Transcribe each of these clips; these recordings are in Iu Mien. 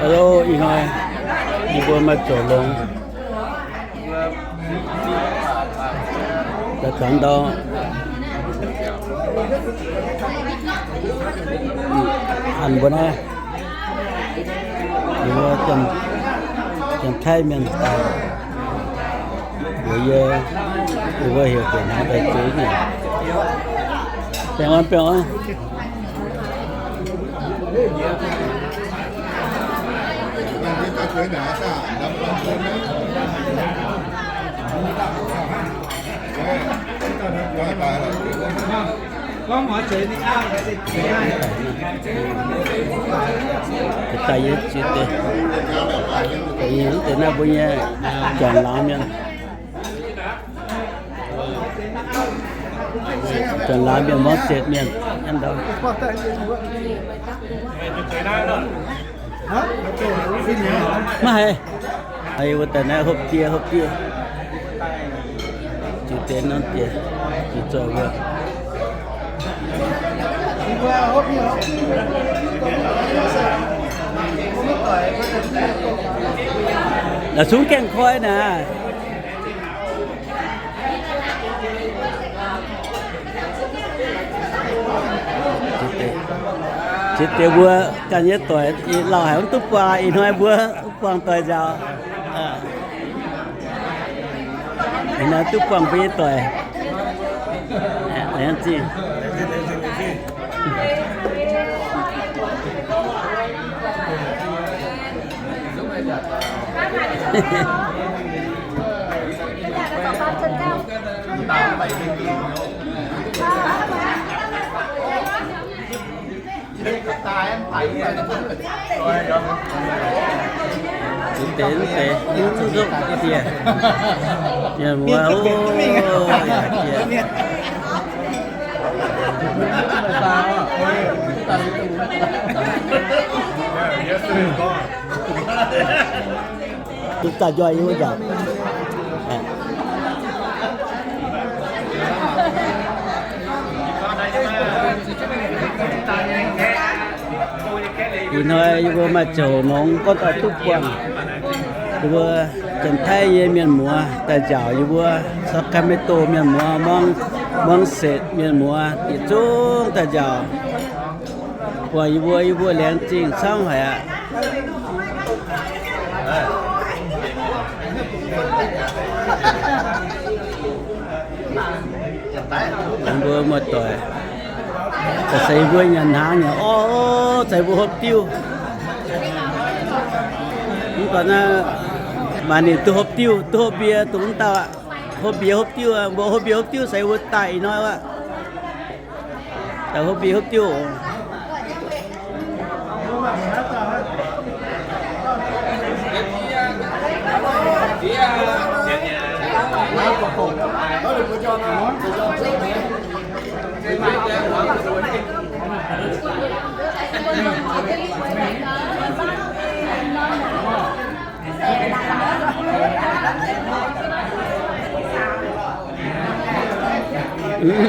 Hello, ih hnoi yie mbuo maaih zoux longx. Daaih kangx ndau an mbuo naaiv, yie mbuo Janx-Taiv mienh daaih, yie, yie mbuo heuc buatc hnaangx daaih zueiz nyei. Baengh orn, baengh orn. Daaih yie ziex deix, deix naaiv mbuo nyei Janx-Laauv mienh. Janx-Laauv mienh, Mongv Setv mienh, hnangv ndau. Maiv haiz. Haiz wuov daaih naaiv hopv diev, hopv diev. Ziux deix norm diex, ziux zoih wuov. La'zungv gaengh koi naaic. Ziex deix mbuo ganh nyei doic, lauh haic mv duqv buangh, ih hnoi mbuo duqv buangh doic nziaauc. Ih hnoi duqv buangh mbuo nyei doic. Laengz zingh. Deix, deix, deix, deix, deix, deix, deix, duqv daaih njoih yie wuov nzangc. Ih hnoi yie mbuo maaih ziangh hoc nongx gorngv daaih duqv buangh yie mbuo Janx-Taiv nyei mienh muoz daaih nziaauc yie mbuo Sacramento mienh muoz, Mong, Mong State mienh muoz yietc zungv daaih nziaauc. Buangh yie mbuo, yie mbuo laengz zingh camv haic aqv. Yie mbuo muoz-doic, se yie mbuo nyanc hnaangx nyei orv, se yie mbuo hopv diuv. Mv baac naaiv maaih ninh duqv hopv diuv, duqv hopv mbie, dongh wuov dauh aqv. Hopv mbie hopv diuv, mbuo hopv mbie hopv diuv se yie mbuo daaih ih hnoi aqv. Daaih hopv mbie hopv diuv oc.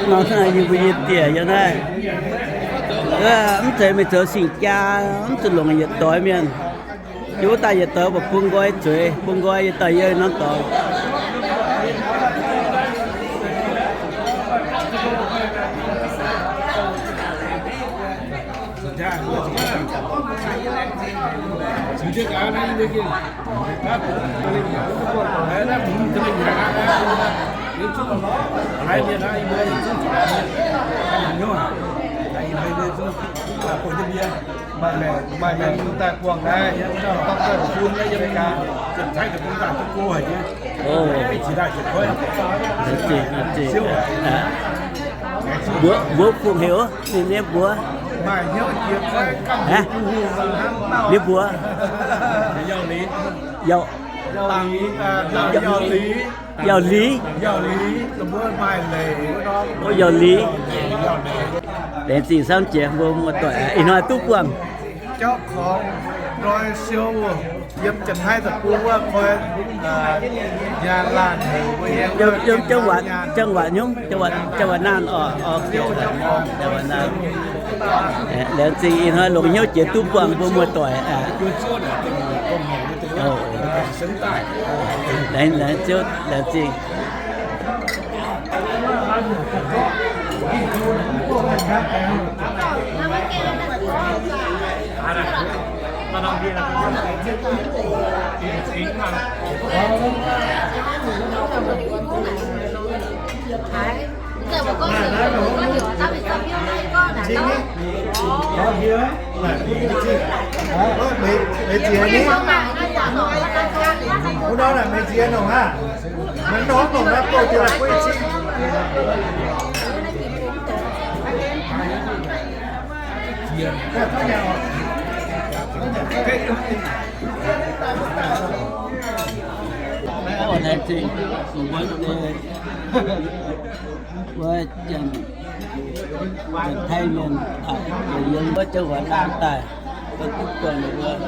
Nor naaiv yie mbuo nyei dieh yiem naaiv. Mv zeiz meih zoux sing-jaa, mv zuqc longc yietc doix mienh. Yie wuov daaih yietc doix mbuo bun nqoi zueiz, bun nqoi yie daaih yie norm dorngx. Mbuox, mbuox fungc heuc, ninh nyei mbuox. Ninh mbuox. Yauh, yauh liz. Yauh liz. Laengz zingh camv jiex mbuo muoz-doic ih hnoi duqv buangh. Jauv korngx loi siou yiem Janx-Taiv deic-bung wuov koi, nyaanh laanh heuc mbuo yiem, yiem, yiem จังหวัด, จังหวัด nyungc, จังหวัด, จังหวัดน่าน orqc, orqc, จังหวัดน่าน. Laengz zingh ih hnoi longc hnyouv jiex duqv buangh mbuo muoz-doic aqv. Laengz, laengz zingh. Wuov janx, janx Taiv mienh daaih, yiem wuov janx waac laanh daaih, mbuo duqv buangh wuov,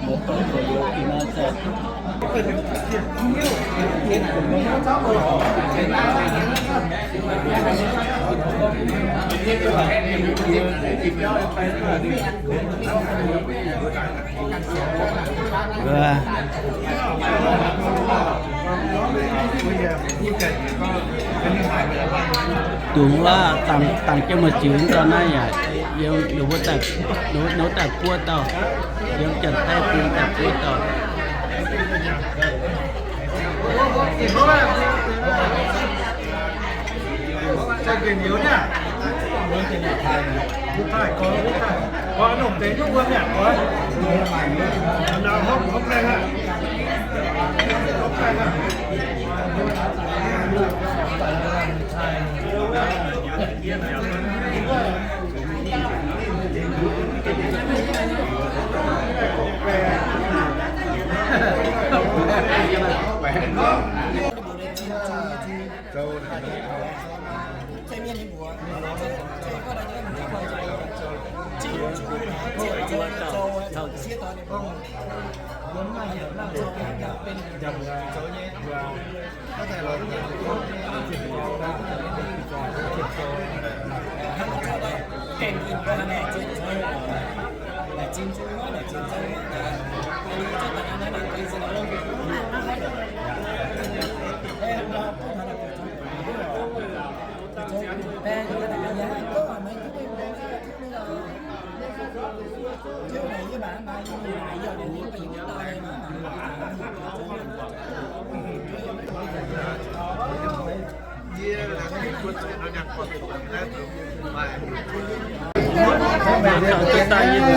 mbuo duqv buangh wuov ih hnoi se Dongh wuov dangx, dangx jienv muoz ziux dauh naaiv yaac yiem, ninh mbuo daaih, ninh mbuo daaih buov dauh, yiem Janx-Taiv bung daaih buov dauh.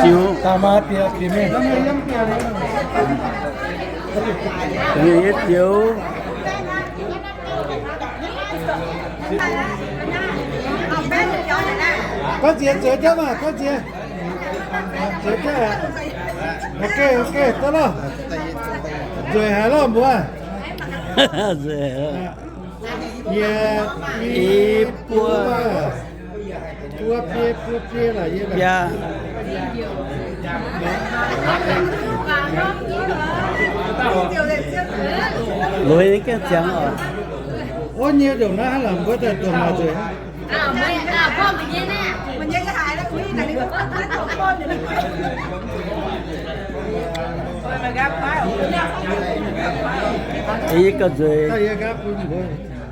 Ziux. Dangh maiv bieqc bieqc mingh. Yietc ziux. Gorngv nziex zoux jauv maah, gorngv nziex. Zoux jauv aqv. Ok, ok, daaih lorh. Nzueic haic lorh mbuo. Nzueic haic. Yie i buo. Buo biei, buo biei laaix yie. Yaac. Loz gaengh ziangx oc. Wuov nyei ndongc naaiv hnangv lorqc, mbuo daaih dongh maaih nzueic. Yie gauh nzueic.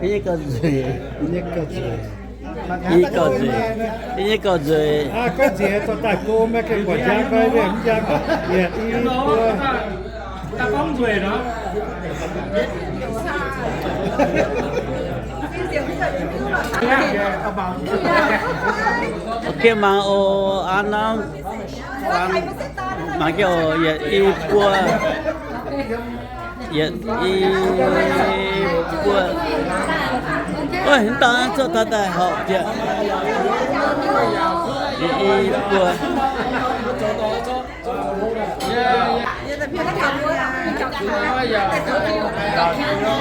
Yie gauh nzueic. Yie gauh nzueic. Yie gauh nzueic. Gorngv nziex zoux daaih go, maiv gaengh buatc njang fai mv njang. Yietc, i, buo. Ok, mangc oc, aa norm. Mangc jienv oc, yietc, i, buo. Yietc, i, buo. Ov, mv dauh cuotv taux daaih horpc jiex. Yietc, i, buo.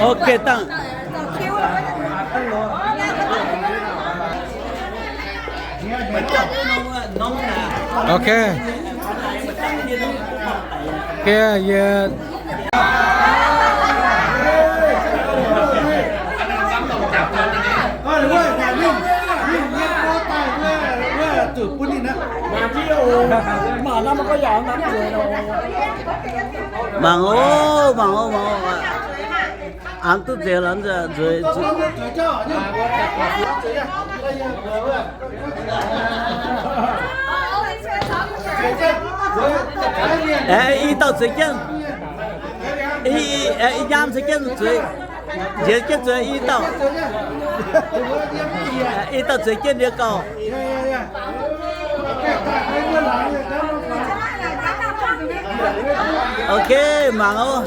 Ok, dangh. Ok. Ok, yie Mangc oc, mangc oc, mangc oc. Aav duqv nzengc lorz nzueic. Aeqv, i dauh zueiz jienv. I, i, aeqv, i nyaam zueiz jienv zueiz. Nziex jienv zueiz i dauh. I dauh zueiz jienv nziex gauh. Ok, mangc oc.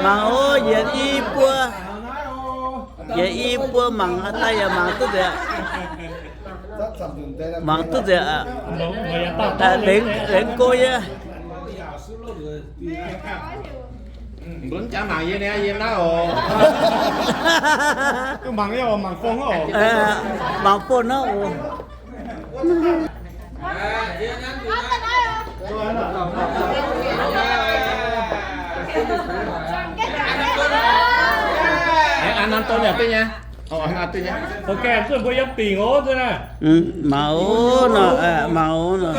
Mangc oc, yietc i buo. Yietc i buo mangc, daaih yaac mangc duqv nzengc. Mangc duqv nzengc aqv. Lengz, lengz go yie. Mbuo mv jangx mangc yie niaa, yie naaiv oc. Mangc yie oc, mangc phone oc. Mangc phone hnangv oc. An norm don yaac duqv nyei. Mangc oc nor, mangc oc nor.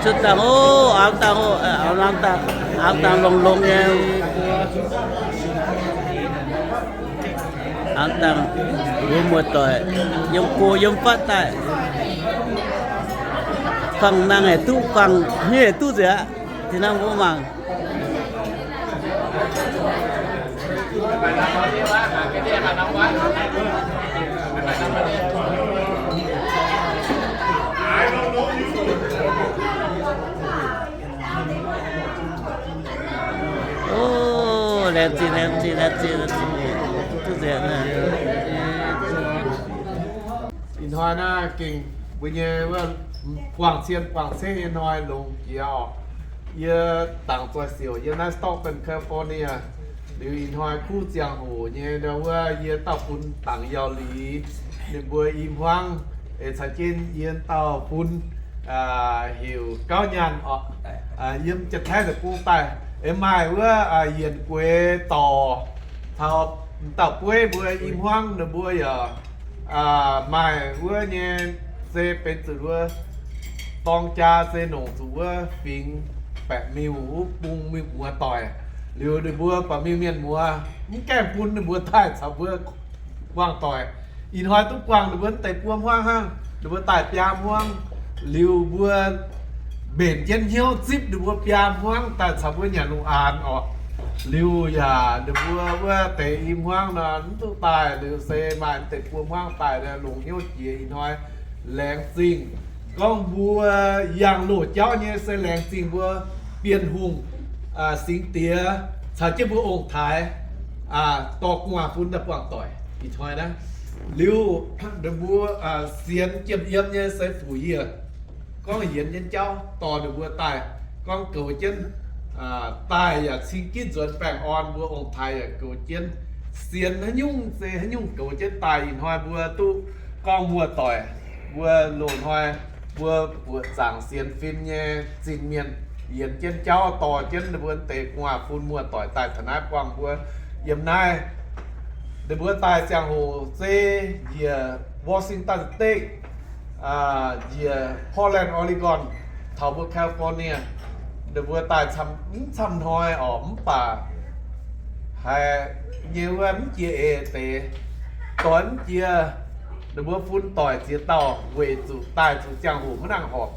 Cuotv dangh oc, aav dangh oc, aav dangh, aav dangh longx-longx nyei. Aav dangh mbuo muoz-doic yiem go yiem fatv daaih. Fangx nangh haic duqv, fangx hniev haic duqv nzengc aqv. Tin hnangv mbuo mangc. O, laengz zingh, laengz zingh, laengz zingh, laengz zingh. Duqv nzengc aqv. Ih hnoi naaiv gengh mbuo nyei wuov buangh cien buangh ceng nyei hnoi longx jiex oc. Yie dangc zoih siouc yiem naaiv Stockton, California. Liuz ih hnoi kuv ziangh hoc nyei ndau wuov yie dauh bun dangc Yauh Liz, ninh mbuo i hmuangv, eix caux jienv yie dauh bun, heuc Gauv Nyaanh oc, yiem Janx-Taiv deic-bung daaih. Eix maaih wuov yienc gueix dorc caux dauh bueiv mbuo i hmuangv ninh mbuo yaac maaih wuov nyei, se benx zuqc wuov dorng jaa se nongc zuqc wuov fingx baeqc miuc wuov bung miuc muoz doic. Liuz ninh mbuo baeqc miuc mienh muoz mv gaengh bun ninh mbuo daaih caux mbuo buangh doic. Ih hnoi duqv buangh ninh mbuo deix buo hmuangv hnangv, ninh mbuo daaih biaa hmuangv. Liuz mbuo mbenc jienv hnyouv zipv ninh mbuo biaa hmuangv daaih caux mbuo nyanc lungh aanx oc. Liuz yaac ninh mbuo wuov deix i hmuangv nor mv duqv daaih, liuz se maaih deix buo hmuangv daaih longc hnyouv jiex. Ih hnoi laengz zingh gorngv mbuo yangh loz jauv nyei se laengz zingh mbuo Bienh Hungh, Singx Diex caux jienv mbuo ong-taaix dorh gu'nguaaz-fun daaih buangh doic ih hnoi naaiv. Liuz ninh mbuo sienx jiem yiem nyei se Fuc Yie gorngv yienx jienv jauv dorh ninh mbuo daaih, gorngv goux jienv daaih yaac cing ginv nzuonx baengh orn, mbuo ong-taaix yaac goux jienv. Sienx haaix nyungc se haaix nyungc goux jienv daaih. Ih hnoi mbuo duqv gorngv muoz-doic, mbuo loz-hnoi mbuo buoqc zaangc sienx fim nyei zingh mienh yienx jienv jauv dorh jienv ninh mbuo deix gu'nguaaz-fun muoz-doic daaih taux naaiv buangh mbuo yiem naaiv. Ninh mbuo daaih ziangh hoc se njiec Washington State, njiec Portland, Oregon, taux mbuo California. Ninh mbuo daaih camv, mv camv hnoi oc, mv baac haiz nyei wuov mv jiex eix deix, doix mv jiex. Ninh mbuo fun doic ziex dauh weic zuqc daaih zuqc ziangh hoc maiv nangc horpc.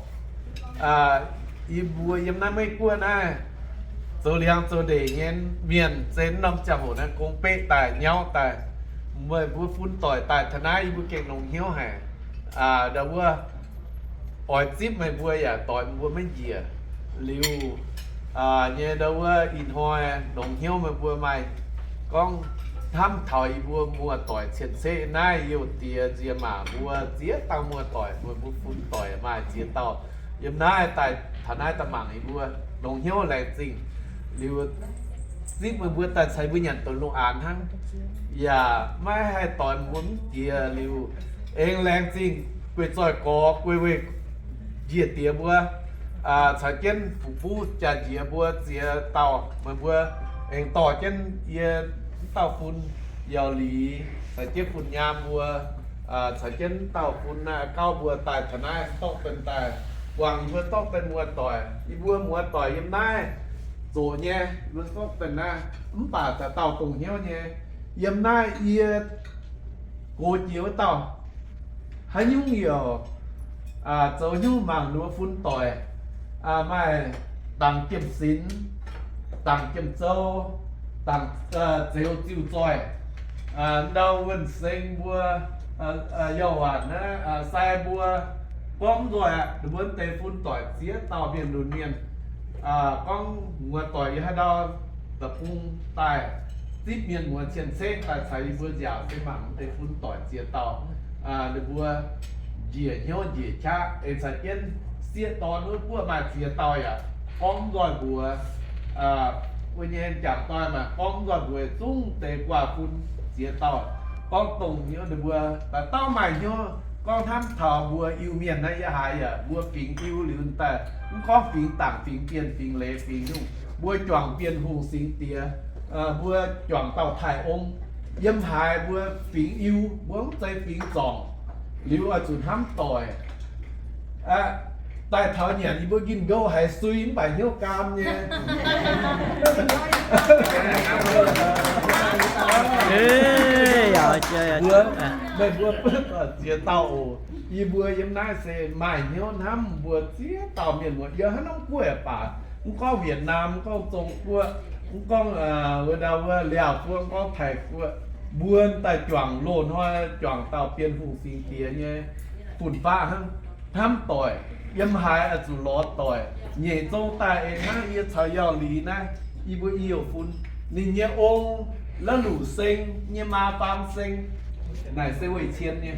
Yie mbuo yiem naaiv Meiv Guoqv naaiv zoux liangx zoux ndeic nyei mienh se norm ziangh hoc naaiv gong beqv daaih nyauv daaih. Meih mbuo fun doic daaih taux naaiv yie mbuo gengh longc hnyouv haic. Ndau wuov oix zipv meih mbuo yaac doix mbuo maiv njiec. Liuz nyei ndau wuov ih hnoi longc hnyouv meih mbuo maaih gorngv hnamv taux yie mbuo muoz-doic cien-ceqv naaiv, youh diex nzie maac mbuo ziex dauh muoz-doic, meih mbuo fun doic maaih ziex dauh yiem naaiv daaih taux naaiv daaih mangc yie mbuo, longc hnyouv laengz zingh. Liuz zipv meih mbuo daaih caux mbuo nyanc doqc lungh aanx hnangv, yaac maiv haih doix mbuo mv diex liuz, aengx laengz zingh gueiv zoih gorx gueiv weih njiec diex mbuo, caux jienv fu'buv jaax-njiec mbuo ziex dauh meih mbuo aengx dorh jienv yie mv dauh fun Yauh Liz caux jienv fun Nyaam mbuo, caux jienv mv dauh fun naaiv gauv mbuo daaih taux naaiv zorqv deix daaih, guangc yie mbuo zorqv deix muoz-doic. Yie mbuo muoz-doic yiem naaiv zoqc nyei, yie mbuo zorqv deix naaiv, mv baac dauh dauh dongh hnyouv nyei. Yiem naaiv yie gox jiex wuov dauh, haaix nyungc yaac zoux nyungc mangc ninh mbuo fun doic, maaih dangc jiem sinx, dangc jiem zou, dangc zeux ziuh zoih, ndau wuonh seng mbuo, yauh waanc naaiv sai mbuo, gorngv mv nzoih aqv, ninh mbuo deix fun doic ziex dauh mienh lunx mienh. Gorngv muoz-doic yie haaix ndau da'bung daaih zipv mienh muoz cien-ceqv daaih caux yie mbuo nziaauc se mangc deix fun doic ziex dauh, ninh mbuo njiec hnyouv njiec qaqv, aengx caux jienv sieqv dorn wuov buov maaih ziex dauh yaac gorngv mv nzoih mbuox. Wuov nyei jangc doic maaih gorngv mv nzoih mbuox zungv deix guaax fun ziex dauh, gorngv dongh hnyouv ninh mbuo daaih dauh maaih hnyouv gorngv hnamv taux mbuo Iu-Mienh naaiv yie haiz yaac mbuo fingx Iu liuz daaih, mv gorngv fingx Dangc, fingx Bienh, fingx Leiz, fingx nyungc, mbuo juangc Bienh Hungh singx diex, mbuo juangc dauh Taiv Ong, yiem haaix mbuo fingx Iu, mbuo mv zeiz fingx Zorngc, liuz oix zuqc hnamv doic. Daaih taux nyanc yie mbuo gin nqouv haiz sui mv baac hnyouv gaam nyei. Mbuo, meih mbuo ziex dauh oc. Yie mbuo yiem naaiv se maaih hnyouv hnamv mbuo ziex dauh mienh muoz yiem haaix norm guoqv yaac baac, mv gorngv Wietc Naam, mv gorngv Zong Guoqv, mv gorngv wuov ndau wuov Liaauh Guoqv, mv gorngv Taiv Guoqv, mbuo daaih juangc loz-hnoi juangc dauh Bienh Hungh singx diex nyei fun-faqv hnangv. Hnamv doic, yiem haaix oix zuqc lorz doic. Nyeic zong daaih aengx hnangv yie caux Yauh Liz naaiv, yie mbuo i youh fun, ninh nyei ong La'luc Seng nyei maa, Faam Seng, naaic se weih cien nyei.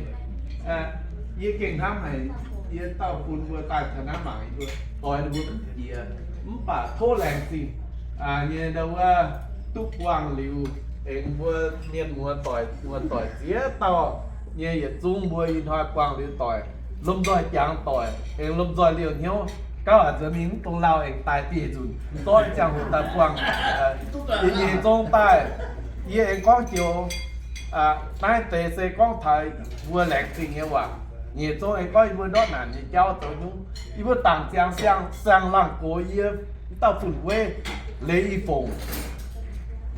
Yie gengh hnamv haic yie dauh fun mbuo daaih taux naaiv mangc yie mbuo doix ninh mbuo mv jiex, mv baac tov laengz zingh nyei ndau wuov duqv buangh liuz, aengx mbuo mienh muoz-doic, muoz-doic ziex dauh nyei yietc zungv mbuo ih hnoi buangh liuz doic, lomh nzoih jangx doic, aengx lomh nzoih liouh hnyouv, gauh a'nzuonx mingh mv dungx lauh aengx daaih dieh nzunc, zorqv ziangh hoc daaih buangh. Yie nyeic zong daaih, yie aengx gorngv joux, naaiv deix se gorngv taux mbuo laengz zingh nyei waac. Nyeic zong aengx gorngv yie mbuo ndortv naanc nyei jauv zoux nyungc. Yie mbuo dangc ziangx siang-laangh gox yie mv dauh fun-wei, Leiz I Fongc.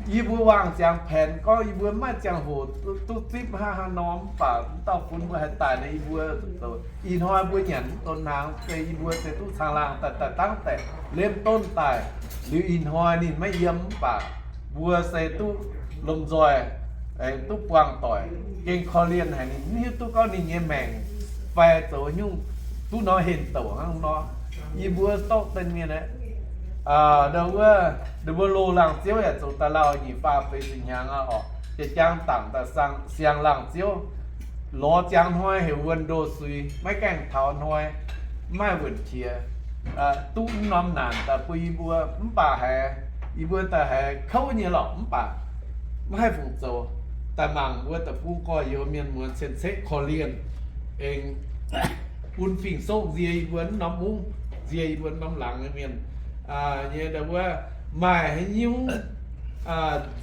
Yie mbuo wangh ziangx paenx gorngv yie mbuo maiv ziangh hoc duqv zipv hnangv haaix nor, mv baac mv dauh fun mbuo haih daaih nor, yie mbuo zoux. Ih hnoi mbuo nyanc mv donx hnaangx se yie mbuo se duqv caangh laangh daaih, daaih dangv daaih liemh donv daaih. Liuz ih hnoi ninh maiv yiem mv baac mbuo se duqv lomh nzoih, duqv buangh doic, gengh korv-lienh haic. Ninh mv hiuv duqv gorngv ninh nyei maengc fai zoux nyungc duqv norm henh douc hnangv nor. Yie mbuo dorqv deix mienh aeqv, ndau wuov, ninh mbuo loz-laangh ziouv yaac zoux daaih lauh nyic faam feix ziepc hnyangx aqv orqc. Jiex jangx dangc daaih siang-laangh ziouv, lorz ziangx hnoi heuc wuonh ndo sui, maiv gaengh taux hnoi, mv maaih wuonh qiex, duqv mv norm naanc daaih bun yie mbuo. Mv baac haiz yie mbuo daaih haiz kouv nyei lorqc, mv baac mv haih fungc zoux. Daaih mangc mbuo da'bung gorx-youz mienh muoz cien-ceqv korv-lienh, aengx bun fing-soqv nzie yie mbuo mv norm mungv, nzie yie mbuo norm laangz nyei mienh nyei ndau wuov, maaih haaix nyungc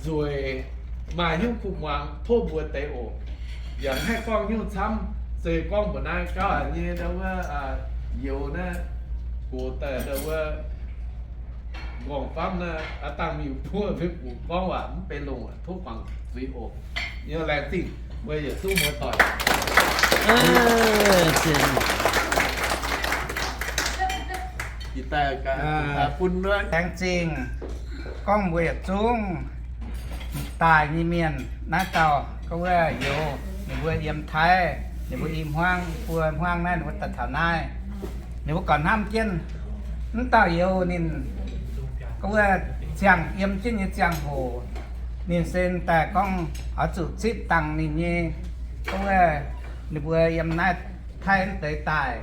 nzueic, maaih haaix nyungc kuv muangx tov mbuo deix oc. Yaac mv haih gorngv haaix nyungc camv, se gorngv mbuox naaiv gauh haic nyei ndau wuov, youz naaiv, gox daaih ndau wuov, nqorngv famv naaiv, aav dangh miuc buov mbuo gorngv waac mv benx longc, tov guangc zuiz oc. Yie laengz zingh mbuo yietc zungv muoz-doic. Laengz zingh gorngv mbuo yietc zungv daaih nyei mienh. Naaiv dauh gorngv wuov youz, ninh mbuo yiem Taiv, ninh mbuo i hmuangv, buo hmuangv naaiv ninh mbuo daaih taux naaiv. Ninh mbuo gorqv hnamv jienv, mv dauh youz ninh gorngv wuov ziangh yiem jienv nyei ziangh hoc, ninh se daaih gorngv oix zuqc zipv dangh ninh nyei, gorngv wuov ninh mbuo yiem naaiv Taiv deix daaih,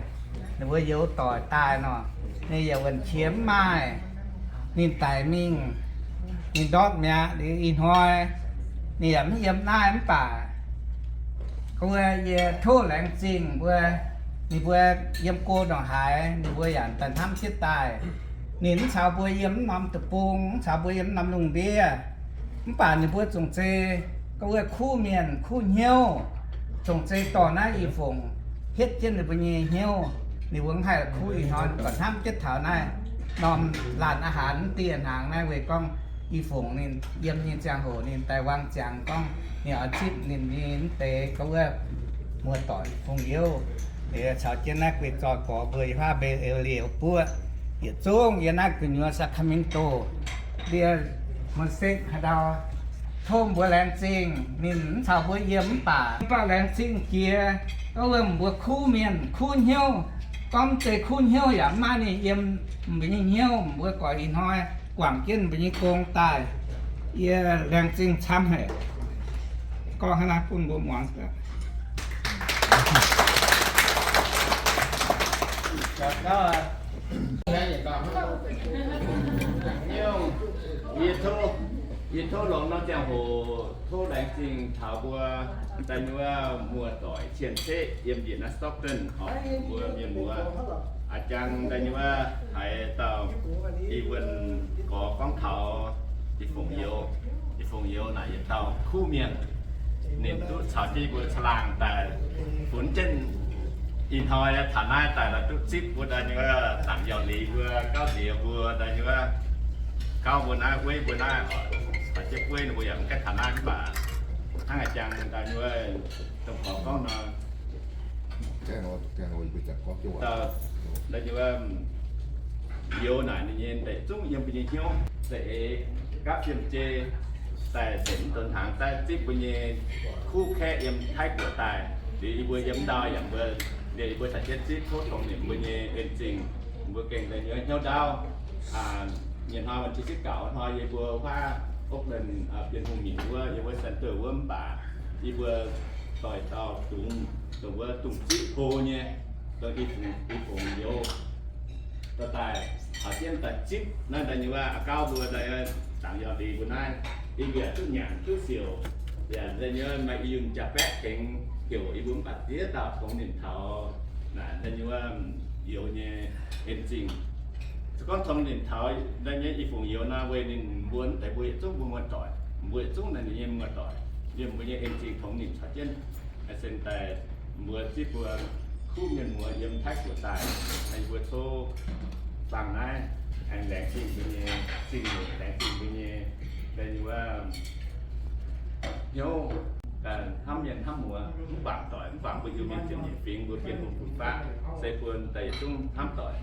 ninh mbuo youz doic daaih nor, ninh yaac wuonh qiex mv maaih, ninh daic mingh, ninh ndortv mi'aqv. Liuz ih hnoi ninh yaac mv yiem naaiv mv baac, wuov, yie tov laengz zingh mbuo, ninh mbuo yiem go ndongc haaix ninh mbuo yaac daaih hnamv jienv daaih. Ninh mv caux mbuo yiem mv norm deic-bung, mv caux mbuo yiem mv norm lungh ndiev, mv baac ninh mbuo zungv zeiz gorngv wuov kuv mienh kuv hnyouv, zungv zeiz dorh naaiv i fongc hietv jienv ninh mbuo nyei hnyouv. Ninh mbuo mv haih kuv ih hnoi, ninh mbuo hnamv jienv taux naaiv norm laanh aav haanz mv dieh hnaangx naaiv, weic gorngv i fongc ninh yiem nyei ziangh hoc ninh daaih wang ziangx gorngv ninh oix zipv ninh nyei mv deix gorngv wuov muoz-doic fungx youz. Liuz caux jienv naaiv guei zoih gorx mbuo yiem haav mbe eu liouh buoqv yietc zungv yiem naaiv gu'nyuoz Sacramento ndie, muoz-sekv haaix ndau, tov mbuo laengz zingh. Ninh mv caux mbuo yiem mv baac mv baac laengz zingh jiex gorngv wuov mbuo kuv mienh kuv hnyouv, gorngv mv zeiz kuv hnyouv yaac mv maaih ninh yiem mbuo nyei hnyouv. Mbuo goix ih hnoi guangc jienv mbuo nyei gong daaih. Yie laengz zingh camv haic. Gorngv hnangv naaiv bun mbuo muangx. Yie tov, yie tov longc norm ziangh hoc tov laengz zingh taux mbuo daaih nyei wuov muoz-doic cien-ceqv yiem njiec naaiv Stockton oc, mbuo mienh muoz. A'jang daaih nyei wuov haaix dauh i wuonh gorx gorngv taux i fongc youz, i fongc youz naaic yietc dauh kuv mienh, ninh duqv caux jienv mbuo caangh laangh daaih funx jienv ih hnoi taux naaiv daaih la'duqv zipv mbuo daaih nyei wuov zaangc Yauh Lingh mbuo gauv ziex mbuo daaih nyei wuov gauv mbuo naaiv, wuov mbuo naaiv oc, caux jienv wuov ninh mbuo yaac mv gaengh taux naaiv mv baac hnangv a'jang daaih nyei wuov dongh gorx gorngv nor, daaih nyei wuov youz naaic ninh nyei deix zungv yiem mbuo nyei hnyouv, za'eix gapv fiem-jei daaih nzengc mv donx hnaangx daaih zipv mbuo nyei kuv kaeqv yiem Taiv Guoqv daaih. Liuz yie mbuo yiem ndau yaac mbuo, liuz yie mbuo caux jienv zipv tov tongx nimc mbuo nyei en zingh, mbuo gengh daaih nyei wuov hnyouv ndaauv. Nyei hnoi วันที่สิบเก้า hnoi yie mbuo huaav Oakland, Bienh Hungh nyei wuov, yie mbuo center wuov mv baac yie mbuo doix dauh dungz, dongh wuov dungz ziqv hlo nyei, dongh i fongc, i fongc youz dorh daaih caux jienv daaih zipv naaiv daaih nyei wuov a'gauv mbuo daaih zaangc Yauh Lingh mbuo naaiv, yie mbuo yaac duqv nyanc duqv siouc, yaac daaih nyei wuov maaih i yunh jaa-baeqv tengx heuc yie mbuo mv baac ziex dauh tongx nimc taux naaic daaih nyei wuov youz nyei en zingh. Se gorngv tongx nimc taux daaih nyei i fongc youz nor, weic ninh mbuo mv deix mbuo yietc zungv mbuo muoz-doic, mbuo yietc zungv naaiv ninh nyei muoz-doic, liemh mbuo nyei en zingh tongx nimc caux jienv. Sen daaih mbuo zipv mbuo kuv mienh muoz yiem Taiv Guoqv daaih, mbuo tov fangx naaiv aengx laengz zingh mbuo nyei zingh nyeic, laengz zingh mbuo nyei daaih nyei wuov hnyouv, hnamv mienh hnamv muoz, mv bangc doic, mv bangc mbuo Iu-Mienh ziepc nyeic fingx, mbuo Bienh Hungh fun-faqv, se bun daaih yietc zungv hnamv doic.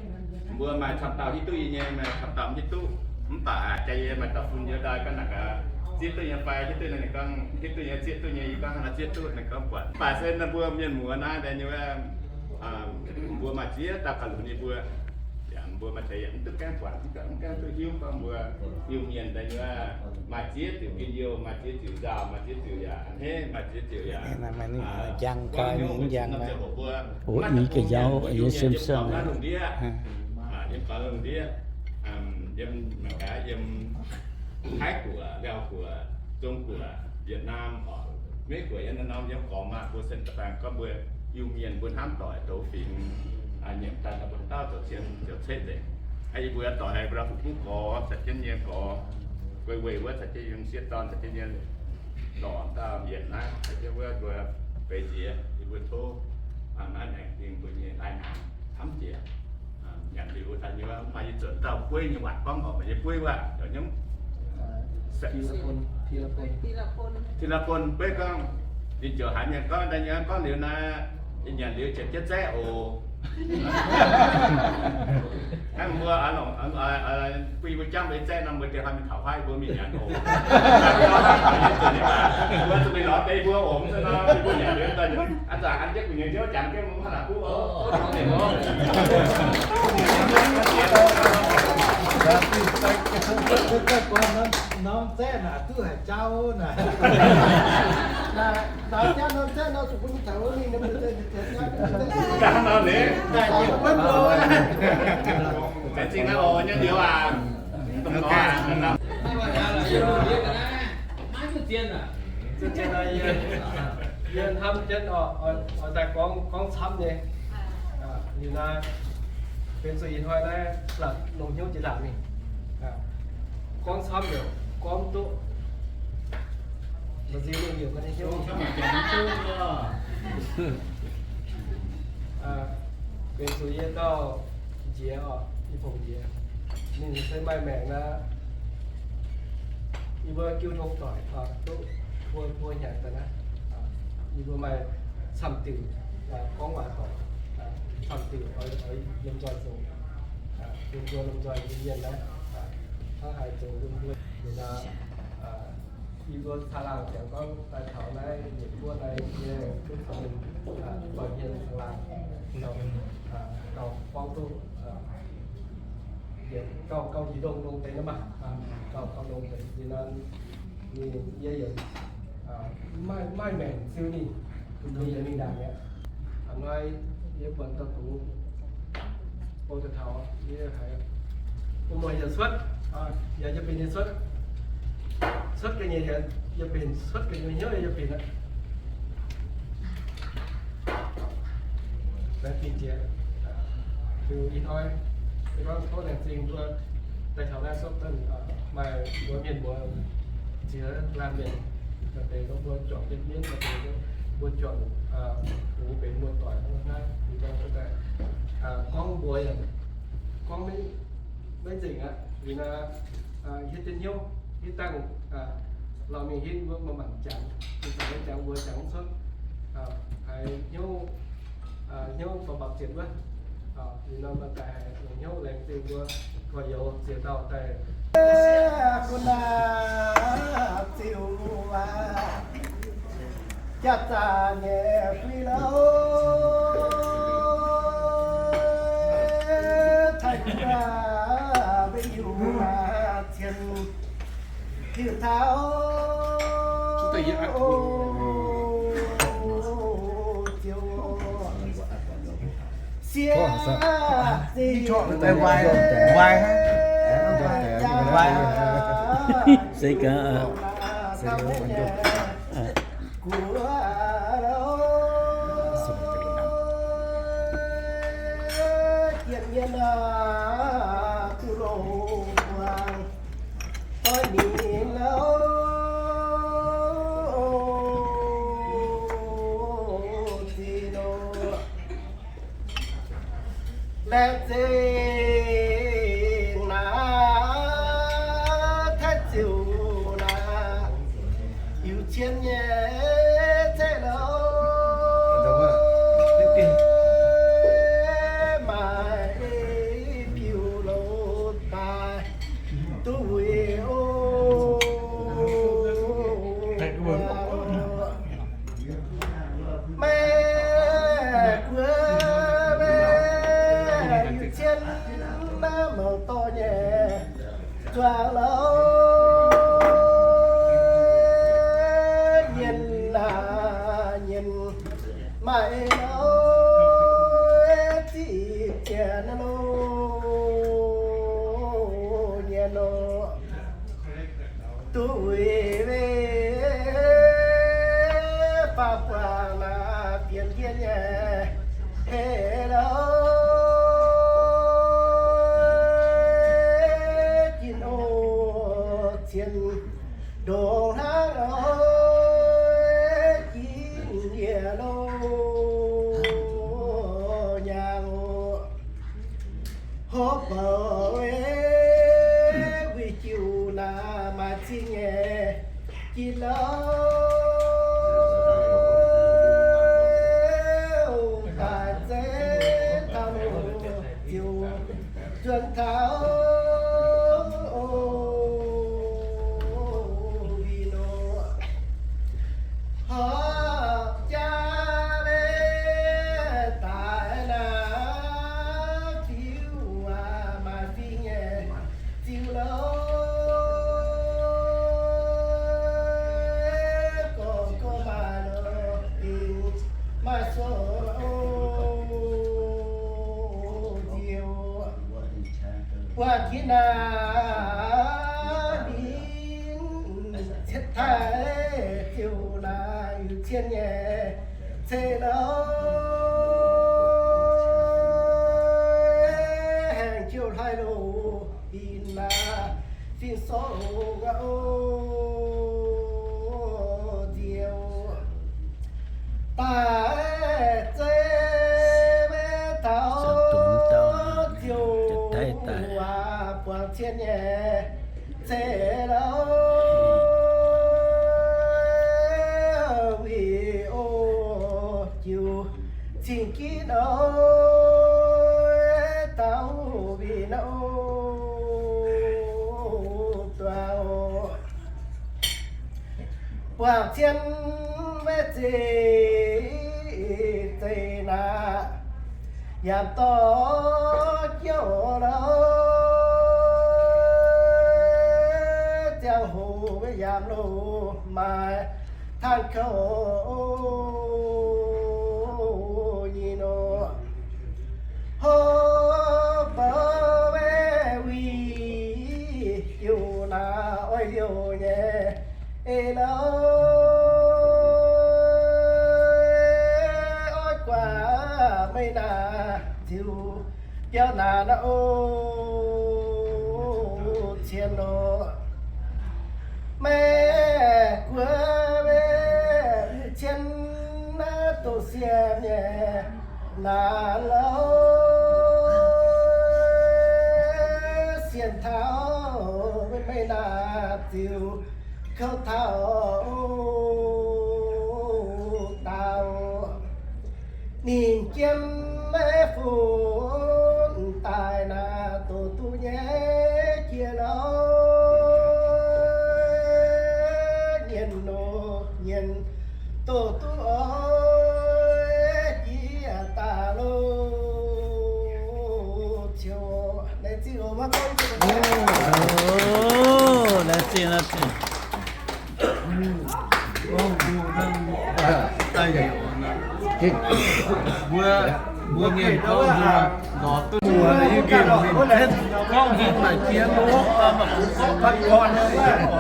Mbuo maaih camv dauh hiuv duqv yie nyei, maaih camv dauh mv hiuv duqv. Mv baac jaa yie maaih dauh fun yie daaih gorngv naaic gaax, zieqv duqv nyei fai hiuv duqv nyei. Ninh gorngv hiuv duqv nyei, zieqv duqv nyei. Yie gorngv hnangv naaiv zieqv duqv, ninh gorngv buatc. Mv baac se naaiv mbuo mienh muoz naaiv daaih nyei wuov, mbuo maaih ziex dauh gauh lunx yie mbuo. Yaac mbuo maaih deix yaac mv duqv gaengh buatc, mv gaengh duqv hiuv gorngv mbuo Iu-Mienh daaih nyei wuov maaih ziex diuc gin youh, maaih ziex diuc nzauh, maaih ziex diuc yaac a'hneiv, maaih ziex diuc yaac njang gaax, njang gaax. Oix i ga'nziaauc yie siemv siemv lungh ndiev, yiem gorx lungh ndiev, yiem mangc gaax, yiem Taiv Guoqv, Laauv Guoqv, Zong Guoqv, Yietc Naamh oc, Meiv Guoqv, yiem naaiv norm yiem gormx aqv. Mbuo sen da'faanh gorngv mbuo Iu-Mienh mbuo hnamv doic douz fingx, nyiemc daaih daaih mbuo dauh zoux cien zoux ceqv nzengc. Yie mbuo doic haiz mbuo fu'buv gorx, caux jienv nyei gorx, weic weic wuov caux jienv yiem sieqv dorn caux jienv nyei lorz dauh yietc naaiv caux jienv wuov mbuo beiz nziex, yie mbuo tov naaiv aengx dingh mbuo nyei lai-hnaangx camv jiex. Nyanc liuz daaih nyei wuov maaih yie zuotc dauh bueiv nyei waac gorngv oc, maaih yie bueiv waac, Ti La Pun, bueiv gorngv, ninh ziouc haiz mienh gorngv daaih nyei gorngv liuz naaiv, nyanc liuz ziepc jienv zaeqv oc. Hnangv mbuo bun yie mbuo jangv mbuo zaeqv nor, mbuo dieh hnoi mingh taux huaav yie mbuo mingh nyanc oc. Mbuo zuqc mingh lorz deix mbuo oc, mv zeiz nor yie mbuo nyanc liuz daaih, a'zanc an jienv gu'nyuoz hnyouv jangx jienv mbuo mv hnangv naaic duqv oc. Norm zaeqv naaic duqv haic jauv naaic. Naaic jauv norm zaeqv nor zuqc bun mingh taux wuov mingh nor, mbuo zaeqv jauv nor, naaic jiex wuov mbuo. Laengz zingh naaiv oc, nyei nyouz aac. Dongh gorx aac, Zien naaiv, yie, yie hnamv jienv oix, oix daaih gorngv, gorngv camv nyei. Liuz naaiv, benx zuqc ih hnoi naaiv latc longc hnyouv jiex ndaangc mingh. Gorngv camv yaac gorngv duqv. Mbuo nziex mingh liouc ga'naaiv hnyouv. Benx zuqc yie gauh nziex oc, yie fongc nziex. Ninh se maaih maengc naaiv, yie mbuo jiu tong doic duqv buo, buo hnyangx daaih naaiv, yie mbuo maaih camv diuc gorngv waac doic, camv diuc oix, oix yiem nzoih zoux, yiem nzoih, yiem nzoih nyei mienh naaiv, hnangv haaix zoux yiem nzoih. Liuz naaiv, yie mbuo caangh laangh ziangx gorngv daaih taux naaiv nyiec buov naaiv nyei duqv caux ninh doic hmien caangh laangh, gauh gorngv duqv, gauh, gauh njiec ndongh, ndongh deix naaiv maah, gauh, gauh ndongh deix. Liuz naaiv ninh, yie yaac maaih, maaih maengc ziux ninh, ninh yaac mingh ndaangc mi'aqv. Hnoi yie buatc dauh dungz bou daaih taux, yie haiz, mbuo muoz yaac cuotv, yaac yie benx nyei cuotv, cuotv ga'nyiec, yie benx cuotv ga'nyiec hnyouv, yie benx aqv. Laengz zingh jiex, liuz ih hnoi se gorngv tov laengz zingh mbuo daaih taux naaiv sopv duqv maaih mbuo mienh mbuo ziex laanh mienh, maaih deix gorngv mbuo juangc jienv mienv, maaih deix gorngv mbuo juangc, mbuo benx muoz-doic hnangv naaiv, liuz gorngv daaih gorngv mbuo yaac gorngv maiv nzengc aqv. Liuz naaiv hietv jienv hnyouv, hietv dangh, lauh mingh hietv wuov maaih mangc jangx, mingh jangx, jangx mbuo jangx mv cuotv, haiz hnyouv, hnyouv faaux mbapc ziepc wuov. Liuz nor maaih daaih haiz longc hnyouv laengz zingh mbuo gorx-youz ziex dauh daaih. Gunv aav, ziux aav, jaav zaah nyei fui louh, taaih gu'nguaaz mbuo Iu-Mienh cien diuh taux ziouc sieqv zingh se gaax. Guoqv louh jiex mienh aac, duqv longc buangh oix ninh louh zinh nor. Laengz zingh naaiv taaih ziouc naaiv Iu-Cien nyei zeiv louh, maaih biux louh daaih duqv wuic o. Maiv guoqv maiv Iu-Cien naaiv mouc dorh nyei zuangx louh, nyienz aac nyienz, maaih louh ziqc zienx louh nyienz nor. Duqv wuic weic faam guangc naaiv bienx ndiev nyei heh louh, jin o cien ndongc hnangv oix jin yie louh nyaanh oc. Hopv bouc weic jiu naaiv maaih zingh nyei jin louh, daaih zeiv taux ziouc zuonx taux win nor. Horpc jaax leiz daaih naaiv diuh waac maaih fingx nyei ziux louh, gorngv gorngv maaih nor fingx maaih suoqv nziouv. Buatc ginv naaiv ninh cien nyei ceix lorqc, haengh jiouv hlaax loz bin naaic, fin-sortv ngau nziouv daaih zeiv maiv taux ziouc waac buangh cien nyei ceix lorqc, wih o jiu cing-ginv oix dauh wih nor duqv buangh cien maiv zeiz zeiz naaic, yaac dorh jiouv lorqc, ziangh hoc maiv yaac loz maaih tanh kouv nyei nor, hov bou maiv wih jiu naaic oix liouh nyei eix lorqc, oix guaax meih naaic ziux biauv naaic nor o cien lorqc. Maiv guoqv maiv cien naaiv doqc sienx nyei naaic lorqc, sienx taux meih naaic ziux kouv taux daauh. Ninh jiem maiv funx daaih naaic doqc duqv nyei jiex lorqc, nyienz nor nyienz doqc duqv oix jiex daaih loh. Ciouv naaiv zingh oc, maiv gorngv Mbuo, mbuo mienh gorngv mbuo lorz duqv mbuo gorngv mbuo naaic jiex loh, mbuo gorngv banh gorn mbuo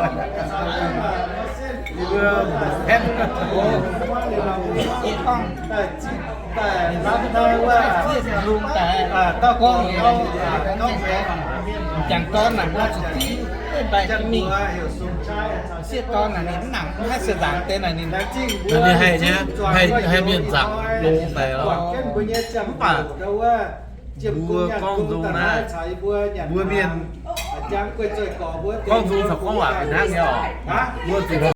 gorngv daaih lungh daaih, gorngv jangx gorngv naaic mbuo zuqc div, mv baac mingh sieqv dorn naaic ninh mv nangc, mv haih se nzaangc deix naaic ninh, ninh haih nyei, haih, haih mienh nzaangc lungh daaih lorqc. Mv baac mbuo gorngv nzung naaiv, mbuo mienh gorngv nzung corc gorngv waac hnangv nyei oc. Mbuo zuqc